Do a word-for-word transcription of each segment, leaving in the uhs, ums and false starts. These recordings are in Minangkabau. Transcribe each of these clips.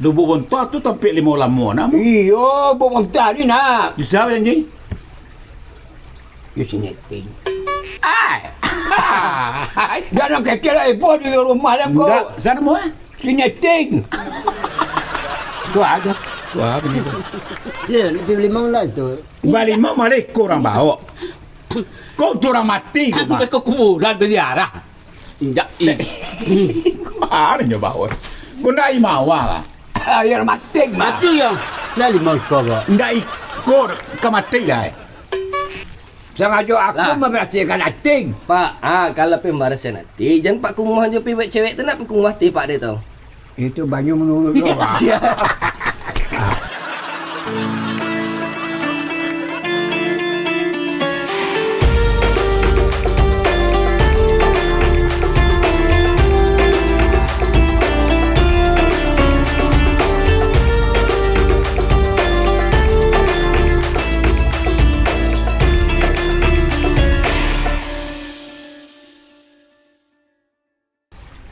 Lubuk Bonto tu tampek limau lamo, nak? Iyo, Lubuk Bonto ni, nak. Bisa, Janji? Yo, si Neting. Ai. Jan kecil lah, ibo di rumah lah ko. Ndak, sana mo, eh? Si Neting. Tu ada. Tu ada ni. Yo, lebih limau lah tu. Balimau malah iko urang baok. Kau tu urang mati ko, Mak. Aku kuburan berziarah. Injak i. Kumarinyo baok. Ko ndak imawa lah. Air mating, Mak. Mati yo. Lah limau iko, Pak. Ndak iko ka mati lah, eh. Sangajo aku lah mambarasiahkan ating. Pak, ah, kalau pembarasian ati, jan Pak kumuah jo pi buek cewek tu, nak kumuah ati Pak deh tu. Itu banyu menurut lo, Pak. Sia.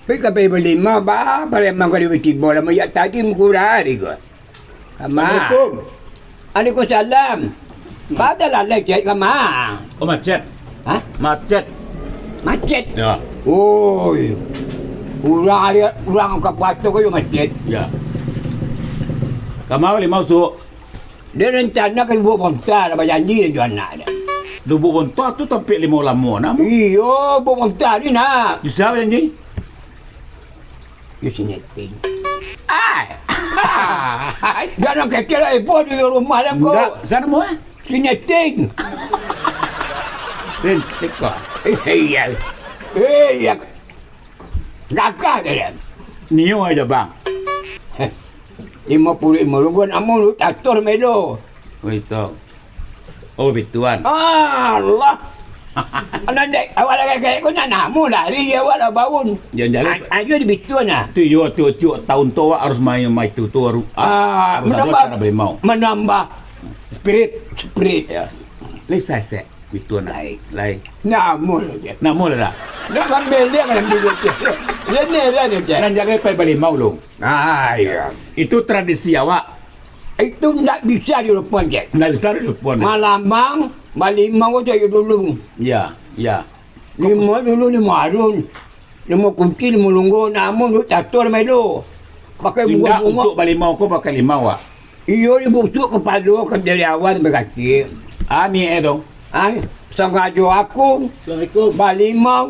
Pai ka pai balimau, ba, pariaman ka tibo lah, mayat tadi mangkurari ko. Kama. Assalamualaikum. Waalaikumsalam. Ba talalai, Cek, kama? Oh, macet. Hah? Macet. Macet? Ya. Oi. Urang ari, urang ka puaso ko yo macet. Ya. Kama balimau, Suk? Dia rencana ka Lubuk Bonto, lah bajanji jo anak dia. Lubuk Bonto tu tampek limau lamo, nak, Mu? Iyo, Lubuk Bonto ni, nak. Bisa bajanji? Yo, si Neting. Ai. Jan kecil lah, ibo di rumah lah ko. Ndak, sana mo, eh? Si Neting. Neting ko. Eh, iyo. Eh, iyo. Gagah dia. Nio aja, Bang. Limo puluah limo ribu, namun lu tatur melo. Oh, itu. Oh, bituan. Alah. Anak dek, awak lagi kayak kau nak namu lari, awak lah baun. Jangan jalan. A-, ayo di bituan lah. Tu yo, tu, tu, tahun tu awak harus main, main tu, tu, harus, ah, harus ada menambah, acara balimau. Menambah spirit. Spirit. Ya. Lai sasek. Bituan lah. Lai. Lai. Namun aja. Namun lah. Nak ambil dia kan ambil dia. Dia ni dia ni je. Nan jaga pai balimau lu. Ah, iya. Itu tradisi awak. Itu ndak bisa dilupakan, Cek. Ndak bisa dilupakan. Malamang, balimau tu ayo dulu. Ya, ya. Limo dulu, limo arun. Limo kunci, limo lunggo, namun duit tatur melo. Pakai bungo-bungo. Indak, untuk balimau ko pakai limau, Wak. Iyo, dibusuak kapalo ka dari awal sampai kaki. Ah, ni eh tu. Ah, sangajo aku. Assalamualaikum. Balimau.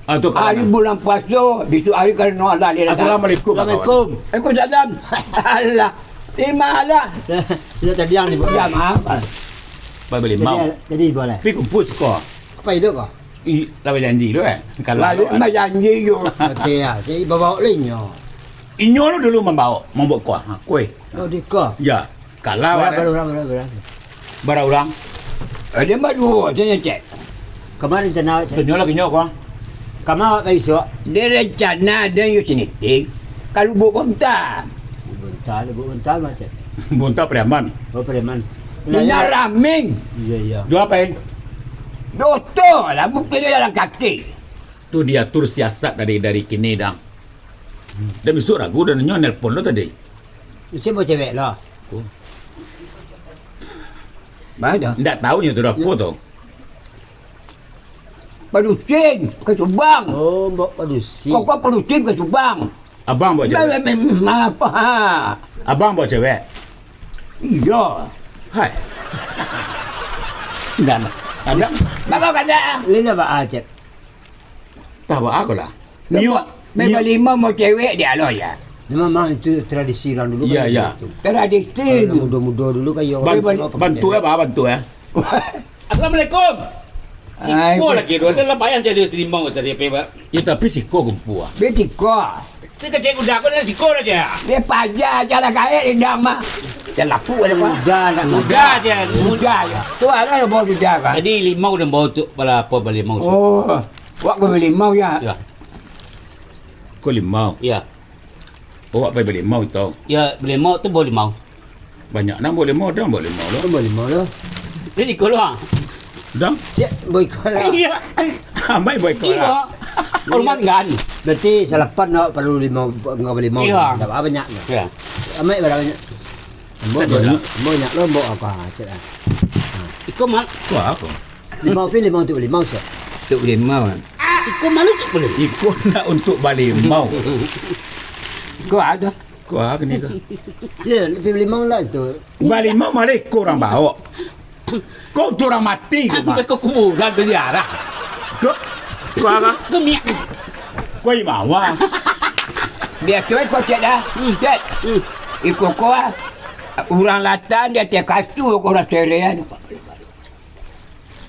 Ah, tu, hari bulan puaso, bisuak hari karano Allah dia datang. Assalamualaikum. Assalamualaikum. Waalaikumsalam. Allah. Terima Allah. Sudah tadi yang dibuat. Ya, maaf. Pai balimau. Jadi, jadi boleh. Pi kumpul siko. Apa hidup kau? Ih, lah bajanji tu, eh. Kalah. Lah bajanji yo. Oke, ya. Jadi bawa lah inyo. Inyo lo dulu mambaok, mambaok kuah, ha, kuih. Oh, di ko. Ya. Kalah. Bara, bara urang, bara, bara. Bara urang. Eh, dia baduo, tanya cek. Kama rencana awak, Cek? Tunyo lah, tunyo kuah. Kama awak ka isuak? Dia rencana, dia yo sinitik. Kalau buat bonta. Buat bonta, buat bonta mah, Cek. Bonta preman. Oh, preman. Minyak raming. Iya, iya. Jual apa, eh? Doto lah, mungkin dia dalam kaki. Tu diatur siasat dari, dari kini, Dang. Dan bisuak ragu, dan nyo nelpon lo tadi. Isi bawa cewek lah. Oh. Banyak. Ndak tahu nyo tu dah apa tu. Paducing, ke Subang. Oh, bawa paducing. Kok, kok paducing ke Subang? Abang bawa cewek? Lah, lah, mem-, apa, ha? Abang bawa cewek? Iya. Hai. Ndak, ndak. Abang? Abang kada. Lina ba a, Cek. Tah ba a ko lah. Nio, nio. Memang lima mau cewek dia lo ya. Memang itu tradisi orang dulu. Iya, kan iya. Tradisi. Kalau muda-muda dulu kan ya. Ban-, bantu ya, Pak, bantu ya. Assalamualaikum. Siko lagi tu, ada lah bayang jadi terima tadi apa, Pak? Ya, tapi siko kumpul ah. Dia siko. Dia kecil kuda aku, dia siko aja. Dia paja aja lah, kayak indah mah. Dia lapu aja, Pak. Muda, anak muda. Muda aja. Muda aja. Tu ada yang bawa muda, kan? Jadi limau dan bawa tu, pala apa, pala limau tu? Oh, wak beli limau, ya? Ya. Ko limau? Ya. Awak pai balimau tau? Ya, balimau tu bawa limau. Banyak nan bawa limau, ada nan bawa limau lo. Bawa limau lo. Jadi iko lo, ha? Dang? Cek, bawa iko lo. Iya. Amai bawa iko lo. Iya. Hormat kan? Berarti salapan awak perlu limau, enggak balimau. Iya. Dah banyak lo. Iya. Amaik bara banyak. Ambo banyak, ambo banyak lo, ambo apa, cek ah. Iko mak. Ko apo? Limau pi, limau tu limau, cek. Tu limau, kan? Iko malu tu boleh. Iko nak untuk balimau. Ko ado. Ko a kini ko. Ya, lebih limau lah tu. Balimau malah iko urang baok. Ko tu urang mati ko, Mak. Ko kuburan berziarah. Ko, ko a? Ko miak. Ko imawa. Biaso ko cek dah. Hmm, cek. Hmm. Iko ko a. Urang latan di ateh kasua ko urang serean.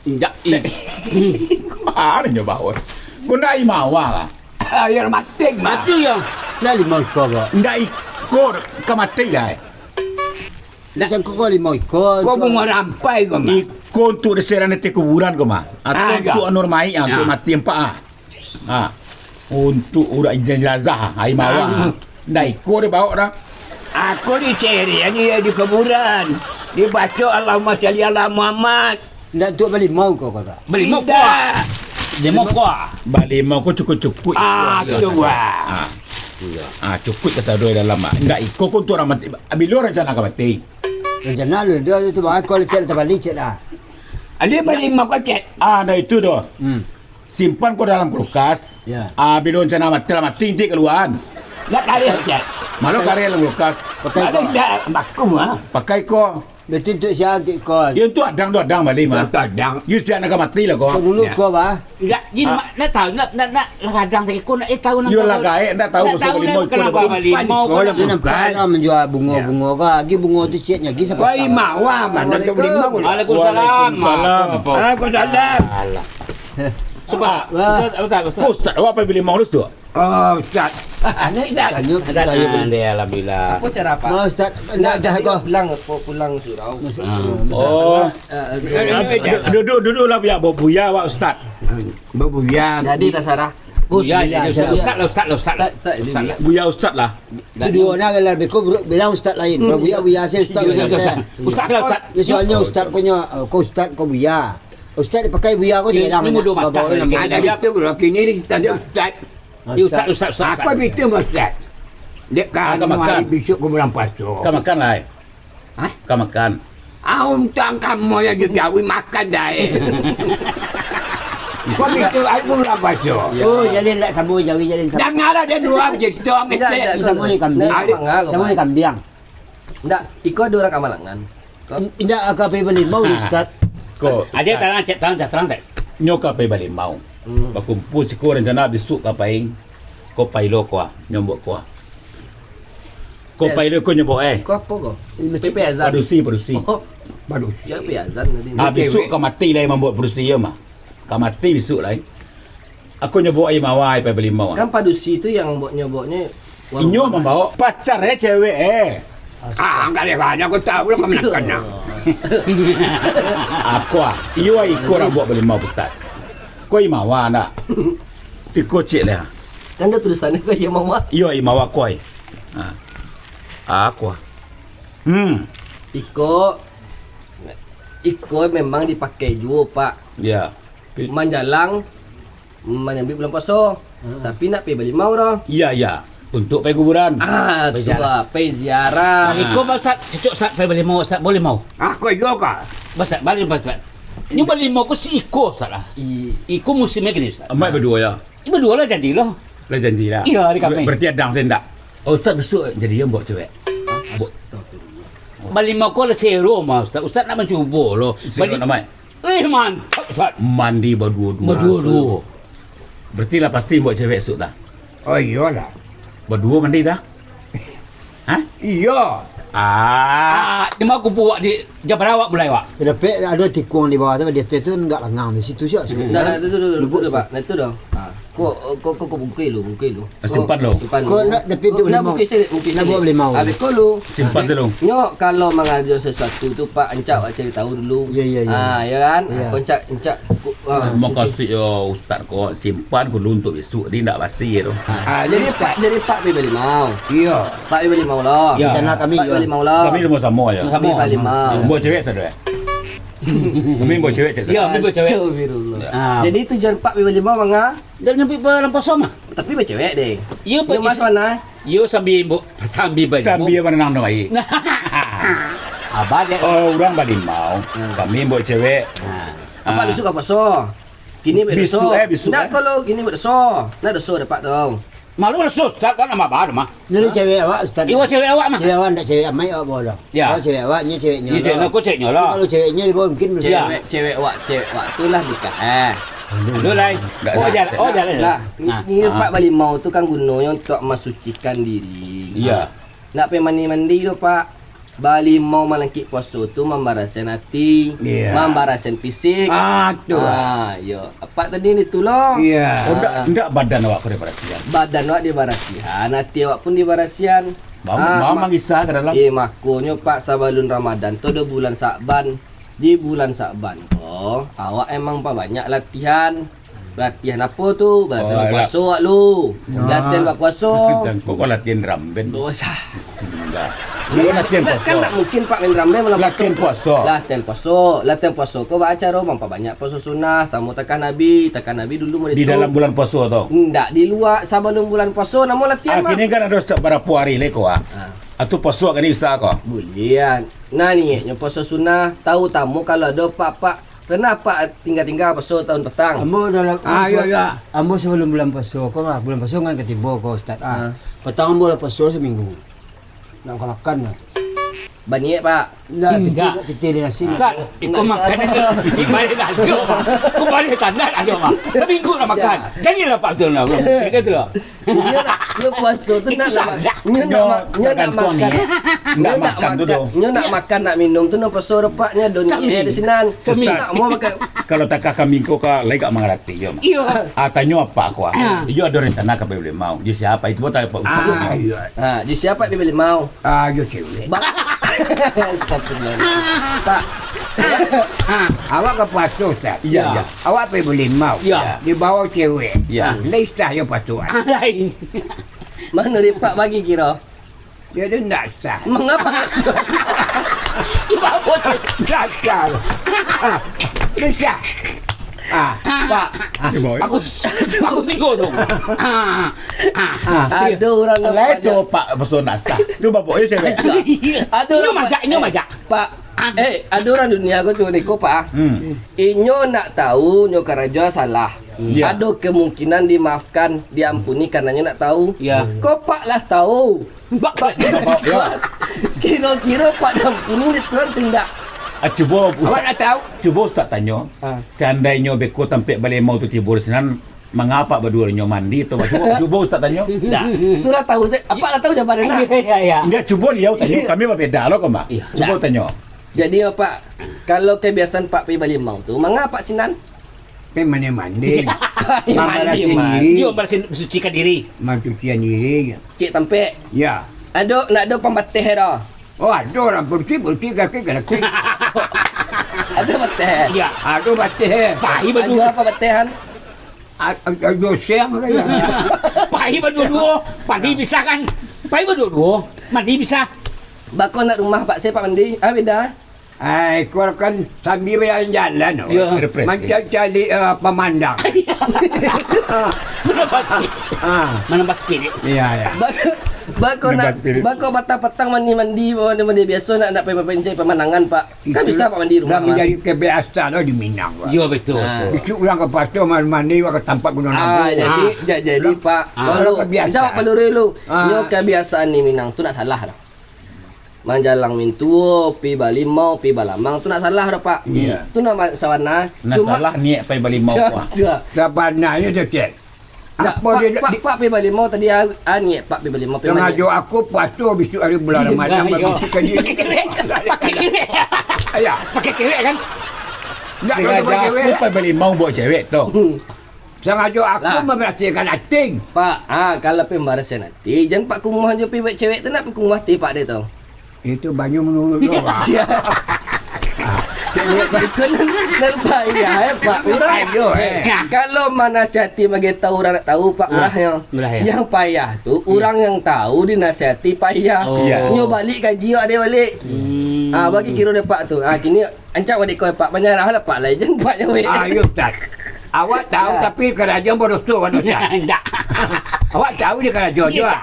Indak i. Ko a nyo baok. Ko ndak imawa lah. Air mating, Mak. Mati yo. Lah limau iko, Pak. Ndak iko ka mati lah, eh. Ndak. Sangko ko limau iko. Ko bungo rampai ko, Mak. Iko untuk diseran di ateh kuburan ko, Mak. Atau ah, untuk anu maik, ah, untuk mati empak, ah. Ah. Untuk urang jenazah, ah, ai mawa. Ah. Ndak iko dibaok dah. Ako diserean iyo di kuburan. Dibaco Allahumma shalli ala Muhammad. Ndak untuk balimau ko, ko dak? Balimau ko. Indak. Limau ko. Balimau ko cukuik-cukuik. Ah, cukuik. Ah. Ah, cukuik kasado dalam, Mak. Ndak iko ko untuk urang mati. Bilo rancana ka mati? Rancana lu, dio tu, Bang, ko lecek tabali cek dah. Ado balimau ko cek. Ah, ndak itu doh. Hmm. Simpan ko dalam kulkas. Ya. Ah, bilo rancana mati lah mati, intik kaluaan. Ndak kareh cek. Malah kareh dalam kulkas. Pakai ko. Ndak baku, ah. Pakai ko. Berarti untuk sia tu ko. Yo, untuk adang tu adang bali, Mak. Untuk adang. Yo, sia nak ka mati lah ko. Ko dulu ko, bah. Indak, gin, Mak, nak tahu, nak, nak, nak, lah gadang sakiko, nak, eh, tahu nak. Yo, lah gaek, ndak tahu pasal balimau iko. Balimau ko, nak nampak lah manjual bungo-bungo ko. Agi bungo tu ceknyo, agi sapa? Wah, imawa, Mak, nak beli bungo. Waalaikumsalam. Waalaikumsalam. Alah. Sebab, Ustaz, Ustaz, Ustaz. Ustaz, awak pai balimau dulu, Ustaz? Oh, Ustaz. Anu, Ustaz. Tanyo, Ustaz, tanyo. Alhamdulillah. Apo cara, Pak? Mau, Ustaz, ndak jah ko. Pulang, pu-, pulang surau. Oh. Eh, eh, du-, du-, duduk, duduklah, biar babuya awak, Ustaz. Babuya. Jadi, tasarah. Buya, jadi Ustaz, Ustaz lah, Ustaz lah, Ustaz lah. Ustaz, Ustaz, Ustaz lah. Buya Ustaz lah. Duo nah, kalau beko, bro, bilang Ustaz lain. Kalau buya, buya se, Ustaz, Ustaz. Ustaz lah, Ustaz. Soalnyo Ustaz ko nyo, eh, ko Ustaz, ko buya. Ustaz dipakai buya ko, ini, ini mudo mata. Ada itu, bro, kini ni kita ada Ustaz. Ustaz, Ustaz, Ustaz. Aku itu, Ustaz. Dek ka makan. Hari besok ko bulan puaso. Ka makan lah, eh. Hah? Ka makan. Au, tang kamo yang digawi makan dah, eh. Ko itu, hari ko bulan puaso. Oh, jadi ndak samo jawi, jadi samo. Janganlah dia dua begitu, ndak, ndak, samo kambing. Hari. Samo kambing. Ndak, iko ado urang kamalangan. Ko. In-, indak, ka pai balimau, Ustaz. Ko, ado Ustaz. Tarang, cek, tarang, cek, tarang, cek. Nyo ka pai balimau. Hmm. Bakumpua siko rancana bisuak ka pai. Ko pai lo ko ah, nyo buek ko ah. Ko pai lo ko nyo buek, eh. Ko apo ko? P P azan. Padusi, padusi. Oh, padusi. Siapa azan tadi? Ah, bisuak ka mati lai mambuek padusi yo mah. Ka mati bisuak lai. Aku nyo buek ai mawai pai balimau. Kan padusi tu yang buek nyo bueknyo. Inyo mambaok pacar eh, cewek eh. Ah, enggak deh, banyak aku tahu lah kau menekan nah. Aku ah, iyo ai iko urang buek balimau, Ustaz. Ko imawa ndak? Tiko cik lah. Kan ada tulisannya ko imawa. Iyo imawa ko ai. Ha. Aku ah. Hmm. Iko, iko memang dipakai juo, Pak. Ya. Manjalang manyambik bulan puaso. Hmm. Tapi nak pai balimau doh. Iya, iya. Untuk pai kuburan. Ah, tu lah, pai ziarah. Ah. Iko, Pak Ustaz, cocok Ustaz pai balimau, Ustaz, boleh mau? Ah, ko iyo ka? Ustaz, balik, Ustaz. Ini balimau ko si iko, Ustaz lah. Iko musimnya gini, Ustaz. Amat berdua ya? Ini berdua lah janji lah. Lah janji lah. Iya, hari Khamis. Berarti adang saya ndak? Oh, Ustaz besok jadi yang bawa cewek. Balimau ko lah sero mah, Ustaz. Ustaz nak mancubo lo. Sero namai. Eh, mantap, Ustaz. Mandi baduo-duo. Baduo-duo. Berarti lah pasti bawa cewek esok dah. Oh, iyolah. Baduo mandi dah? Hah? Iyo. Ah. Ah, di ma kupu awak di Jabara awak bulai awak? Dapek ado tikung di bawah tu, di ateh tu agak langang di situ siap sikit. Dah, dah, tu, tu, tu, tu, Pak. Nah, tu dah. Ah. Ko, ko, ko, ko bungkui lu, bungkui lu. Ah, simpan lu. Simpan lu. Ko nak tapi tu limau. Nak bungkui sini, bungkui sini. Nak buat limau. Habis ko lu. Simpan tu lu. Nyo, kalau mangajo sesuatu tu, Pak, ancak awak cari tahu dulu. Ya, ya, ya. Ah, ya kan? Ya. Ko ancak, ancak, ko, ah, bungkui. Makasih ya, Ustaz, ko simpan dulu untuk besok, dia ndak basi tu. Ah, jadi Pak, jadi Pak pai balimau. Iya. Pak pai balimau lah. Ya. Rencana kami, Pak pai balimau lah. Kami limau samo ya. Kami balimau. Buat cewek sado ya. Kami buat cewek cak. Ya, kami buat cewek. Astagfirullah. Ah. Jadi tujuan Pak pai balimau manga? Dak nyampe pa lampa soma. Tapi bacewek deh. Iya, Pak. Mas mana? Iyo, sambil imbok, sambil balimau. Sambil mananam no aia. Abah dek. Oh, urang balimau. Hmm. Kami imbok cewek. Ha. Apak Ah. bisuak ka puaso? Kini buek Bisuak, doso. eh, bisuak, Ndak, eh. kalau kini buek doso. Ndak doso dek apak tu. Malu doso, Ustaz, kan nama abah tu mah. Jadi Ha? cewek awak, Ustaz. Iwa cewek awak mah. Cewek awak ndak cewek amai awak bawa dah. Ya. Awak cewek awak, nyo ceweknyo Nyo cewek lah. aku ceweknyo lah. Kalau ceweknyo dibawa mungkin Ya. Cewek, cewek awak, cewek awak tu lah nikah, eh. Aduh. Aduh, lai. Ndak Oh, sah. jalan. Oh, jalan. Lah, Nah. ni, ni Ah. apak balimau tu kan gunonyo untuak masucikan diri. Iya. Ndak pai mandi-mandi doh, Pak. Balimau malangkik puaso tu mambarasian ati, Iya. mambarasian fisik. Ah, tu. Ah, iyo. Apak tadi ni tu lo. Iya. Oh, ndak, Ah. ndak badan awak ko dibarasian? Badan awak dibarasian, ati awak pun dibarasian. Bang, Ah, bang mak-, mangisa ka dalam. Eh, makonyo, Pak, sabalun Ramadan tu ado bulan Sa'ban. Di bulan Sa'ban ko, awak emang pabanyak latihan. Latihan apo tu? Latihan Oh, alah. bapuaso awak lu. Ah. Latihan bapuaso. Sangko ko latihan drum band. Dosa. Enggak. Lu latihan Kan, puaso. kan ndak mungkin, Pak, main drum band malam Latihan puaso. puaso. Latihan puaso. Latihan puaso ko baa caro mampabanyak puaso sunah, samo takah Nabi. Takah Nabi dulu mode Di tu. dalam bulan puaso tu? Ndak, di lua, sabalun bulan puaso namo latihan, Ah, Pak. kini kan ado sabarapo ari lai ko, ah. Ah. Atu puaso kini bisa ko? Buliah. Nah, niatnyo puaso sunah, tahu tamu kalau ado Pak-pak Pernah Pak tingga-tingga puaso tahun patang? Ambo dalam, Ah, ambo iyo, sa-, iyo. ambo sabalum bulan puaso ko lah, bulan puaso kan ka tibo ko, Ustaz. Ah. Ah. Patang ambo lah puaso saminggu. Nak ka makan lah. Baniaik, Pak? Nah, Hmm, pitih, tak. nak pitih di nasi nak. Ustaz, iko Nak makan Ustaz. aja. Di balik ado, Pak. Ko balik tanah ado, Pak. Saminggu nak makan. Ya. Janjilah, Pak, tu lah. Kayak gitu lah. Nyo nak, nyo puaso tu Itu nak, nak salah. ma-, nyo nak Nyo ma-, nyo nak tergantung makan. ni. Ndak Nyo nak makan tu makan, doh. nyo nak Ya. makan, nak minum tu nyo puaso dapaknyo, dunia Sami. di sinan. Sami. Nak mau makan. Kalau takah kami ko ka, lai ka mangarati, yo, Mak. Iyo. Ah, tanyo apak ko, ah. Ah. Iyo ado rencana ka bali limau. Di siapa itu, buat apa, Ah, Ustaz? iyo. Ah, di siapa bali limau? Ah, iyo, cewek. Ba-, Astagfirullah. Pak. Ah. Awak ka puaso, Ustaz? Iya, Ya. iya. Awak pai bali limau. Ya. Dibawa cewek. Ya. Lai sah yo puaso, ah. Ah, lain. Manuruik Pak bagi kiro? Yo, tu ndak sah. Mangapa? Ndak sah. Ah, ndak sah. Ah, Pak. Ah. Aku, aku tigo tu. Ah, ah. Ah. Ado urang Lai nampak tu, je. Pak, puaso ndak sah. Tu bapak yo cewek. Ado Inyo urang majak, inyo majak. Pak, Ah. eh, ado urang dunia ko tu niko, Pak. Hmm. Inyo ndak tahu nyo karajo salah. Hmm. Ya. Ado kemungkinan dimaafkan, diampuni karena nyo ndak tahu. Ya. Ko Pak lah tahu. Pak, Pak, ya. Kiro-kiro Pak diampuni dek Tuhan tu ndak? Ah, cubo Awak Ustaz, ndak tahu? cubo Ustaz tanyo. Ah. Seandainyo beko tampek bali limau tu tibo di sinan, Mangapa baduo nyo mandi tu? Cubo, cubo Ustaz tanyo. Dah. Tu lah tahu, Ustaz. Apak lah tahu jawapan dah. Iya, iya, iya. Enggak, cubo liau tanyo. Iya. Kami babeda lo ko, Mbak. Iya. Cubo Dah. tanyo. Jadi, Pak, kalau kebiasaan Pak pai bali limau tu, mangapa sinan? Pai mandi-mandi. Pai mandi, Mambarasian man. diri. Iyo, barasian, sucikan diri. Mansucian diri. Cek tampek. Ya. Ado, nak ado pambateh dah. Oh, ado urang putih, putih, kaki, kaki. Ado bateh. Iya. Ado bateh. Pai badu. Ado apa batehan? A-, a-, a-, doseng lah, ya. Pai baduo-duo, mandi bisa kan? Pai baduo-duo, mandi bisa. Bako nak rumah Pak, saya Pak mandi. Ah, beda. Ai, kau kan sambil berjalan-jalan, oh. Ya. Refreshing. Macam cari, eh, pemandang. Menambah spirit. Ah. Menambah spirit. Iya, iya. Bako, bako Menambah nak, spirit. bako patang-patang mandi-mandi, mandi-mandi biaso nak, nak pai-pai pemandangan, Pak. Kan Itulah bisa, Pak, mandi rumah, dah Pak. Menjadi kebiasaan lah di Minang, Pak. Ya, betul, Ah. betul. Itu orang ke pasar mandi, orang ke tempat gunung Ah, nabu. jadi, Ah. ja-, jadi, Orang, Pak, ah. kalau orang kebiasaan. Jawab Pak Lurus dulu. Ah. Nyo kebiasaan di Minang tu nak salah dah. Manjalang mintuo, pi balimau, pi balamang, tu nak salah dah, Pak. Iya. Tu nak ma-, sabana. Nah, Cuma salah niat pai balimau, Pak. Sabananyo tu, Cek. Nah, Apa Pak, dia Pak, di Pak pai balimau tadi, ah, ah, niat Pak pai balimau, pai Sengaja mandi. aku puasa bisuak hari bulan Ramadan, Iya. bagi kita diri. Pakai cewek. Pakai cewek. Ayah. Pakai cewek, kan? Ndak, Sengaja kalau pakai aku cewek. pai balimau buat cewek tu. Hmm. Sengaja aku Lah. membersihkan hati. Pak, ah, kalau pembersihan hati, jangan Pak kumuah jo pai buat cewek tu, nak kumuah hati Pak dia tu. Itu banyu menurut orang. Iya. Itu nan, nan payah, eh, Pak. Urang, Ayo, eh. kalau manasihati bagi tahu urang nak tahu, Pak, Ah, murahnyo. murah, ya. Yang payah tu, Iya. urang yang tahu dinasihati payah. Oh. Iya. Nyo balik kaji awak dek balik. Hmm. Ah, bagi kiro dek Pak tu. Ah, kini Ancak wadik kau, Pak, manyarah lah, Pak, lai jan Pak nyawa. Ah, iyo, Ustaz. Awak tahu, Ya. tapi karajo badoso kan, Ustaz? Indak. Awak tahu je karajo Iya, je, Pak. ah.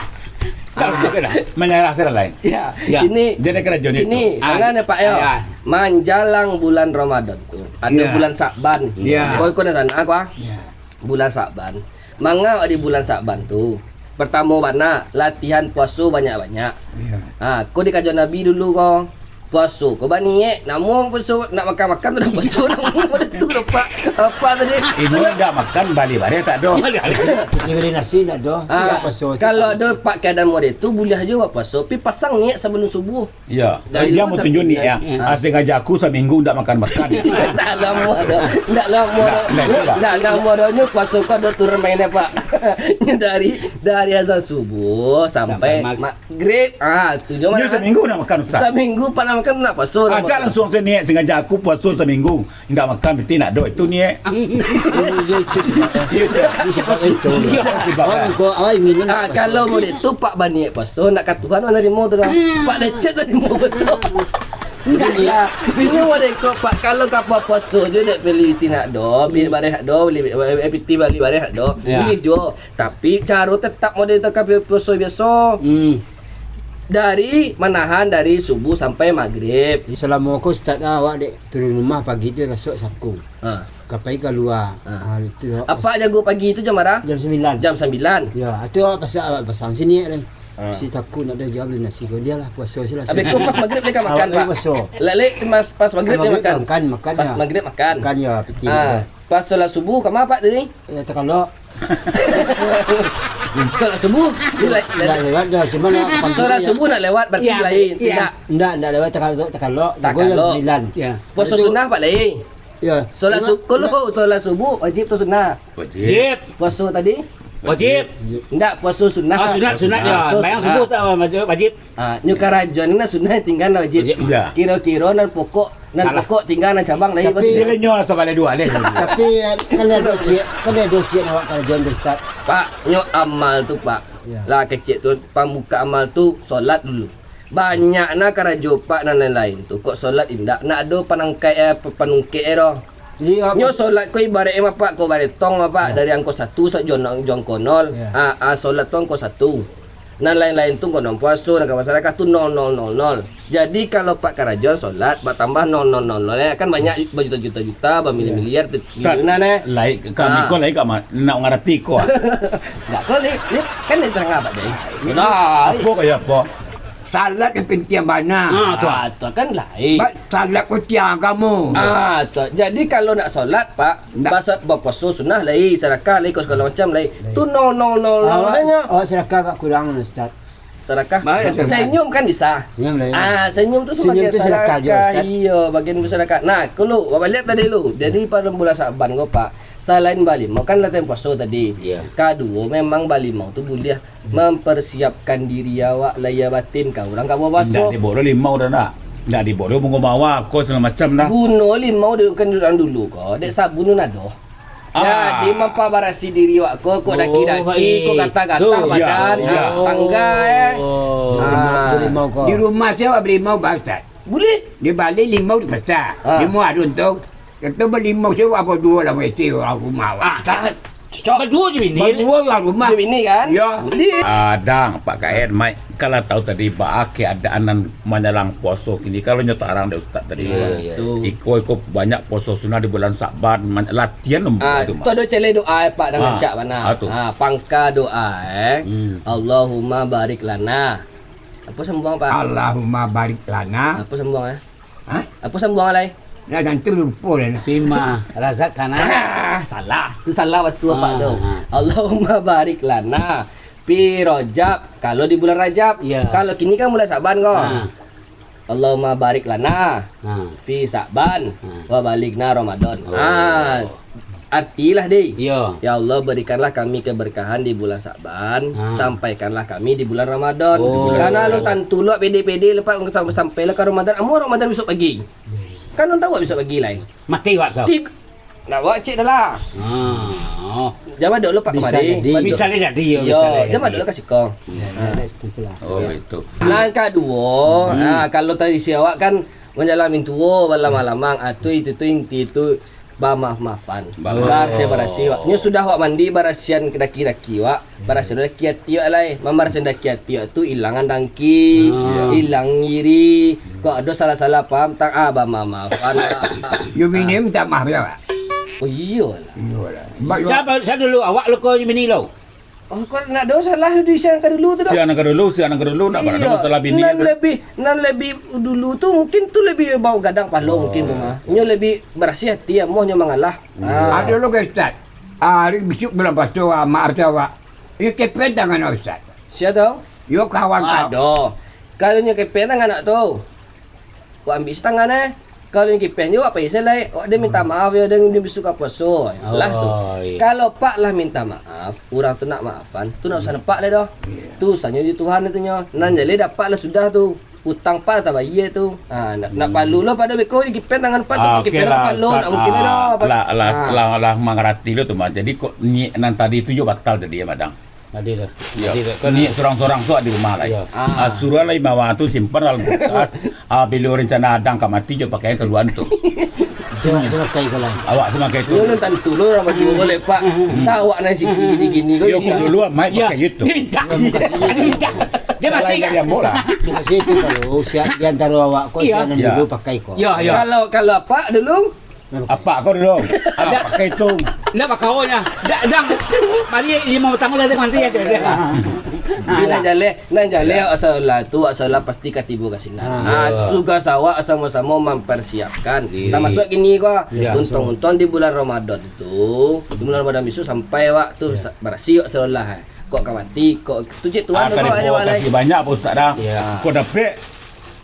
Ah, manyarah sudah lain. Ya, Ya. ini Jadi karajo ni ini tu. Ah, tangan ya, Pak, ya. ya. Manjalang bulan Ramadan tu. Ada Ya. bulan Sa'ban. Ya. Kau ikut dari sana, kau, ah. Ya. Bulan Sa'ban. Manga di bulan Sa'ban tu. Pertamo bana, latihan puaso banyak-banyak. Ya. Ha, ko dikajo Nabi dulu ko. Puaso ko baniek, namo puaso nak makan-makan tu dah puaso, namo pada tu dah, Pak. Apa tadi? Inyo ndak makan, bali bareh tak ado. Bali bareh. Bali nasi ndak ado. Ah, Ndak puaso tu. kalau ado Pak keadaan model tu, buliah juo puaso, tapi pasang niat sabalum subuh. Ya, Dari dia luar mau tunjuk sampai niat. Ah, sengaja aku saminggu ndak makan-makan. Ndak lamo dah. Ndak lamo Ndak, dah. ndak itulah. Ndak lamo dah. Nyo puaso ko ado turun mainnya, Pak. Nyo dari, dari azan subuh sampai Sampai mag- ma-, Grip. Ah, tu je Nyo mah. saminggu nak makan, Ustaz? Saminggu Pak nak makan, nak puaso, nak Ajak makan. langsung tu niat, sengaja aku puaso saminggu. Indak makan, berarti nak doh. Itu niat. Iya, itu. Iya, itu. Itu sebab itu. Iya, sebab, Orang eh. ko awal minum Ah, puaso. kalau model tu, Pak baniat puaso, nak ka Tuhan manarimo tu dah. Pak lecet manarimo puaso. Indak lah. Bini model ko, Pak, kalau ka puaso je, dek beli ti nak doh, beli bareh nak doh, beli, eh, piti bali bareh nak doh. Ya. Beli juo. Tapi, caro tetap model tu ka puaso biaso. Hmm. Dari manahan dari subuh sampai magrib. Salamo ko, Ustaz, awak dek turun rumah pagi tu, rasok saku. Ha. Ka pai kalua. Ha. Ha, itu awak Apak pas jago pagi tu jam bara? Jam sambilan. Jam sambilan. Ya, tu awak pasang, awak pasang sini, kan. Ha. Si saku nak dah jual beli nasi ko, dia lah puaso sila. Habis tu pas magrib dia kan makan, Awak Pak? puaso. Lek, lek, pas, pas magrib dia Magrib makan? makan, makan, Pas ya. magrib makan? Makan, ya, piti Ha. dia. Pas solat subuh, ka ma Pak tadi? Ya, takalok. Solat subuh, ni lai-, Ndak lewat dah, cuma nak Solat subuh nak lewat, berarti Ya, lain. ya. Tidak. Ndak, ndak lewat, takalok, takalok. Jago jam Takalok. sambilan. Ya. Puaso Lepas tu sunnah, Pak, lain. Ya. Solat Cuma su-, kalau solat subuh, wajib atau sunnah? Wajib. Puaso tadi? Wajib. Ndak, puaso sunnah. Ah, sunat, sunat, ya. Puaso Bayang sunnah. subuh tak wajib? Wajib. Ah, nyo karajo ni nan sunnah, tingga nan wajib. Wajib. Ya. Kiro-kiro nan pokok, nan Salah. pokok tingga, nan cabang lain. Tapi Jadi, nyo sabaleh duo aleh. Tapi, eh, kan ado ciek, kan ado ciek awak karajoan tu, Ustaz. Pak, nyo amal tu, Pak. Ya. Lah kecek tu, pambuka amal tu solat dulu. Banyak nah karajo Pak nan lain-lain tu. Kok solat indak, nak ado panangkai, eh, pa-, panungkek, eh, doh. Jadi, apa Nyo solat ko ibarat, eh, Pak, ko baretong, Pak, Ya. dari angko satu sa-, jo no-, jo angko nol. Ya. Ah, ah, solat tu angko satu. Nan lain-lain tu, angko nan puaso, nan ka masyarakat tu, nol, nol, nol, nol. Jadi, kalau Pak karajoan solat, batambah nol, nol, nol, nol, eh, kan banyak bajuta-juta-juta, bamiliar-miliar, Ya. Ustaz, triliunan, eh. lai, kami Ah. ko lai ka ma-, nak mangarati ko, ah. Ndak ko, li, li, kan dia tengah, Pak, jadi. Nah, Apo kaya apo? Salat nan pintiang bana. Ah, tu. Ah, tu kan lain. Ba-, salat ko tiang agamo. Ah, tu. Jadi, kalau nak solat, Pak, Ndak. basa-, bapuaso sunnah lai, sadakah lai, ko sagalo macam lai. Lai. Tu nol, nol, nol, nol Awak, sajo. awak sadakah agak kurang, Ustaz. Sadakah? Baik, sadakah. Senyum kan bisa. Senyum lah, ya. Ah, senyum tu Senyum sebagai tu sadakah juga, sadakah. Ustaz. Iyo, bagian tu sadakah. Nah, ko lu, babaliak tadi lu. Jadi, pada bulan Sa'ban ko, Pak, salain balimau kan latihan puaso tadi. Iya. Kaduo, memang balimau tu buliah Hmm. mamparsiapkan diri awak lahia batin ka urang ka bapuaso. Indak dibaok limau dah, nak. Indak dibaok bungo mawar, ko sagalo macam dah. Guno limau di, kan urang dulu ko, dek sabun tu nado. Ah. Jadi, mampabarasiah diri awak ko, kok Oh, daki-daki, kok eh. gatah-gatah Tu, badan, iya. tangga, eh. Oh. Ah. Beli limau ko. Di rumah tu awak beli limau, Pak Ustaz? Buliah. Di Bali limau di pasar. Ah. Limau arun tu. Kito beli limau tu, apo duo lah, mesti urang rumah awak. Ah, cakap. Cocok. Baduo jo bini. Baduo urang rumah. Jo bini, kan? Yo. Buliah. Ah, dang, Pak Kaen, Mai. Kalau tahu tadi, baa keadaan nan manjalang puaso kini, kalau nyo tarang dek Ustaz tadi, Iya, Pak. iya. Tu. Iko, iko banyak puaso sunnah di bulan Sa'ban, man-, latihan lembut Ah, tu, tu Mak. ado cale doa, eh, Pak, nan Ah, rancak bana. ah, tu. Ah, pangka doa, eh. Hmm. Allahumma barik lana. Apo sambuang, Pak? Allahumma barik lana. Apo sambuang, eh? Hah? Apo sambuang lai? Ya, jantung lupo lah. Fima razaqtana. Ah, salah. Tu salah batua, Pak, Ah, tu. ah. Allahumma barik lana fi Rajab. Kalau di bulan Rajab. Ya. Kalau kini kan bulan Sa'ban ko. Ah. Allahumma barik lana Ah. fi Sa'ban Ah. wa balighna Ramadan. Oh. Ah, artilah, deh. Iyo. Ya Allah, berikanlah kami keberkahan di bulan Sa'ban, Ah. sampaikanlah kami di bulan Ramadan. Oh. Karano alun tantu lo, pede-pede lepas sampai, sampailah ka Ramadan. Amuah Ramadan besok pagi. Kan alun tahu besok pagi lai. Mati wak tu. Ti-, Nak awak cek dah lah. Ah, oh. Jan madok lo, Pak, Bisa kamari. jadi. Bisa lah jadi, yo, Yo, bisa lah jan jadi. madok lo ka siko. Ya, Ah. ya, setuju lah. Oh, Ya. itu. Nan kaduo, Hmm. ah, kalau tradisi awak kan manjalang mintuo, balalang-lalang. Ah, tu, itu, tu, inti tu. bamaaf-maafan. Bamaaf. Barasiah-barasiah wak. Nyo sudah wak mandi, barasiahan daki-daki wak. Barasiahan daki ati wak lai. Mambarasiahan daki ati wak tu, ilangan dangki, Ah. ilang iri. Kok ado salah-salah paham, tang, ah, bamaaf-maafan wak. Yo, bini minta maaf yo, Pak. Oh, iyolah. Iyolah. Sia, sia dulu, awak lo ko bini lo? Oh, kok ndak ado salah di sia nan ka dulu tu, dah? Sia nan ka dulu, sia nan ka dulu, ndak pernah Iyo. ado masalah bini Nan tu. lebih, nan lebih dulu tu mungkin tu lebih bau gadang palo mungkin tu mah. Inyo lebih barasiah ati, amuah nyo mangalah. Ah. Ado lo ka Ustaz. Ah, ari bisuak bulan puaso, ah, maaf tu awak. Iyo, kepeng tangan Ustaz. Sia tu? Yo, kawan kau. Ado. Kalau nyo kepeng tangan nak tu. Wak ambiak sitangan, eh. Kalau nyo kipeh nyo, wak pai se lai. Wak den minta maaf yo, den, den bisuak ka puaso. Lah tu. Oi. Kalau Pak lah minta maaf, urang tu nak maafan, tu nak usah nampak lai doh. Iya. Tu urusanyo di Tuhan itu nyo. Nan jaleh dapek lah sudah tu. Utang Pak lah tabayia tu. Ha, nak, nak palu lo pado beko dikipeh tangan Pak tu, Ah, oke kipeh lah, lah palo, Ustaz. nak mungkin Ah, lah. lah, lah, Ah. lah, lah mangarati lo tu mah. Jadi kok niat nan tadi tu yo batal tadi yo, Madang. Adi lah. Yo. Adi lah. Kan Niat surang-surang tu di rumah lai. Yo. Ah. Ah, suruah lah imawa tu simpan dalam kulkas. Ah, bilo rencana adang ka mati jo pakai kaluan tu. Awak samakai ko lah. Awak samakai tu. Yo, nan tantu lo urang baduo ko lai, Pak. Entah awak nan siki gini-gini ko Yo, bisa. ko dulu amai Yo. pakai itu. Minta. Minta. Dia mati Lain kan? dari ambo lah. Mukasuik tu kalau siap di antaro awak ko, Iyo. siap nan Yo. dulu pakai ko. Yo, yo. Kalau, kalau Apak dulu, Apak ko dulu. Ah, pakai tu. Ndak bakaonyo. Dak, dang. Baliak limo batang lah, dia mati aja. Tapi nan jaleh, nan jaleh awak salah tu, awak salah pasti ka tibo ka sinan. Ah. Ah, tugas awak samo-samo mamparsiapkan. Iya. Tamasuak gini ko, Iya. untuang-untuang di bulan Ramadan tu, di bulan Ramadan bisuak sampai awak tu Iya. sa-, barasiah awak salah, eh. Kok ka mati, kok tu cek Tuan Ah, tu kok tarimo aja awak lai. kasih banyak, Pak Ustaz, dah. Iya. Kok dapek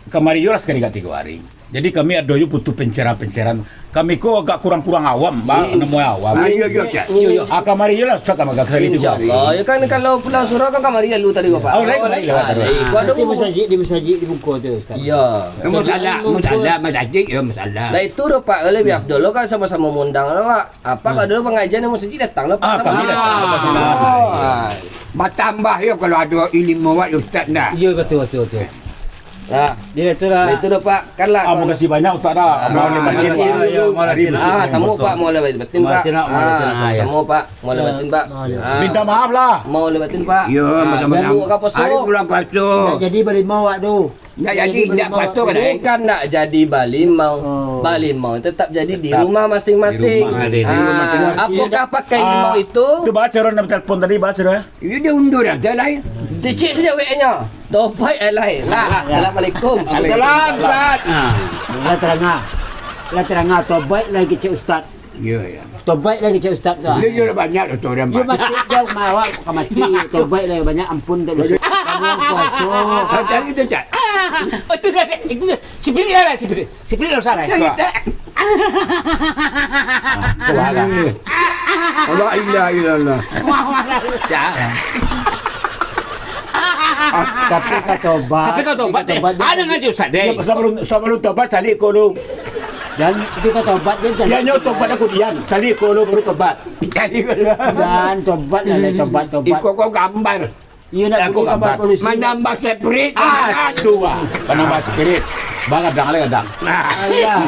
kamari yo lah sakali ka tigo hari. Jadi kami ado jo butuh pencerahan-pencerahan. Kami ko agak kurang-kurang awam, ba, Hmm. namo awam. Ah, iyo, iyo, Cak. Iyo, iyo. Ah, kamari yo lah, Ustaz, kami agak kali Insya Allah. Yo kan, kalau pulang surau kan kamari lalu tadi, Bapak. Oh, lain, lain, lain. Ah, lain. Ko ado Nanti bu- masajik, di masajik di muko tu, Ustaz. Iyo. Masajik Musala, di muko. musala, masajik, yo, musala. Lah itu doh, Pak, lebih afdol lo kan samo-samo mengundang lo, Pak. Apa Hmm. ko ado pangajian di masajik datang lo, Pak, Ah, sama kami lah. datang. Ah. Batambah yo kalau ado ilmu awak, Ustaz, ndak? Iyo, betul, betul, betul. Nah, Dia tu lah. itu dah, Pak. Kan lah, Ah, kalau makasih banyak, Ustaz, dah. Ah, Amal terima batin. kasih, ya, ya, amal Hari batin. besok Ah, yang sama, besok. Pak. Mau lewat batin, Amal Pak. batin, amal Ah, batin. Ah, ya. sama, Pak. Mau lewat batin, Pak. Ah. Minta maaf lah. Mau lewat batin, Pak. Ya, Ah, sama-sama. dan buka puasa. Hari bulan puasa. Tak jadi balimau awak tu. Tak jadi, Jadi tak balimau puasa awak. kan, eh? Bukan nak jadi balimau. Oh. Balimau tetap jadi di Tetap. rumah masing-masing. Di rumah. Ada di rumah Ah, masing-masing. apakah pakai Ah, limau itu? Tu baca orang nak telefon tadi, baca orang. Iyo, dia undur aja lah, ya. Cicik saja W A-nya. Tobaik alai. Lah, Assalamualaikum. Waalaikumsalam, Ustaz. Nah, lah terangah. Lah terangah, tobaik lai kecek Ustaz. Iyo, iyo. Tobaik lai kecek Ustaz tu. Dia, dia banyak tu orang Dia banyak. mati, dia mawa ka mati. Tobaik lai banyak, ampun tak dosa. Kamu puasa. Tadi tu, Cak. Oh, itu dah, itu dah. Sipilih lah, sipilih. Sipilih lah, Ustaz, eh. Kak. Ah, tu lah. La ilaha illallah. Tapi ka tobat. Tapi ka tobat, Tapi ka eh. tobat, Ada ngaji Ustaz, deh. Ya, sebelum, sebelum tobat, cari ko dulu. Dan tapi ka tobat, dia Dia nyo tobat aku diam, cari ko dulu baru tobat. Dan tobat lah, tobat, tobat. Iko ko gambar. Iyo, nak Aku pergi gambar gambar. polisi. Manambah spirit. Ah, tu ah. Manambah spirit. Bagadang lah, gadang. Alah,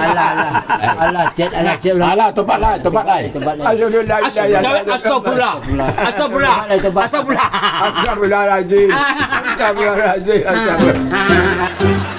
alah, alah. Alah, cek, alah, cek ulang. Alah, tobat lah, tobat lah. Tobat lah. Alhamdulillah. As-, astagfirullah. Astagfirullah. Astagfirullah. Tobat lah, tobat. Astagfirullah. Astagfirullahaladzim. Astagfirullahaladzim. Astagfirullah.